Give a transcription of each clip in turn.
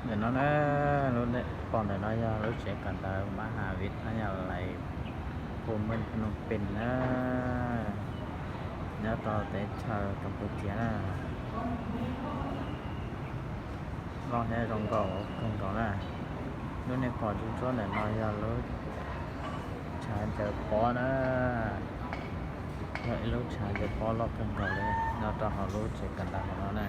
Ntawm no na, lub pom ntawm no yog lub tsev kawm ntawv Maha Vidyalaya Phnom Penh na, nyob rau teb chaws Cambodia na. Loj thiab zoo nkauj kawg nkaus na. Lub nej pom tsuas tsuas ntawm no yog lub tshav ncaws pob na, yog ib lub tshav ncaws pob loj kawg nkaus li nyob rau hauv lub tsev kawm ntawv hauv no na.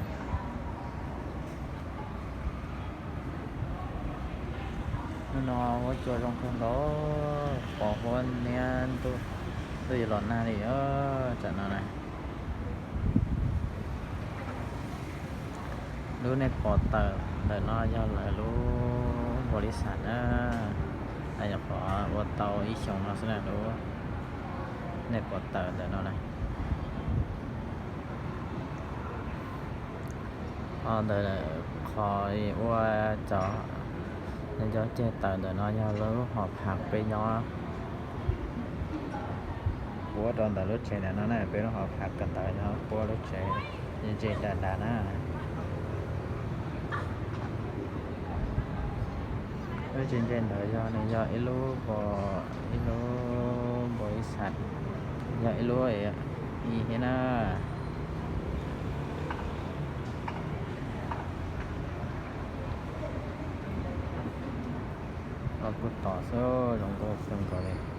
Hnub no huab cua zoo kawg nkaus, pom huab niab ntuj yuav los nag li os tsam no na. Lub nej pom tawm ntawm no yog lawv lub npaum li xav na, yog qhov ua tau ib xyoos no xwb na lub nej pom tawm ntawm no na. Ho ntawm qhov ua cov ceg tawm ntawm no yog lub hom phav peb nyob puab rau ntawm lub tsev ntawm no na, peb lub hom phav kawm ntawv nyob puab lub tsev ntse dav dav na. Lub tsev ntse ntawd yog nws yog ib lub, ib lub npaum li xav, yog ib lub i thiab na. Los kuj tom xwb, zoo nkauj kawg nkaus li.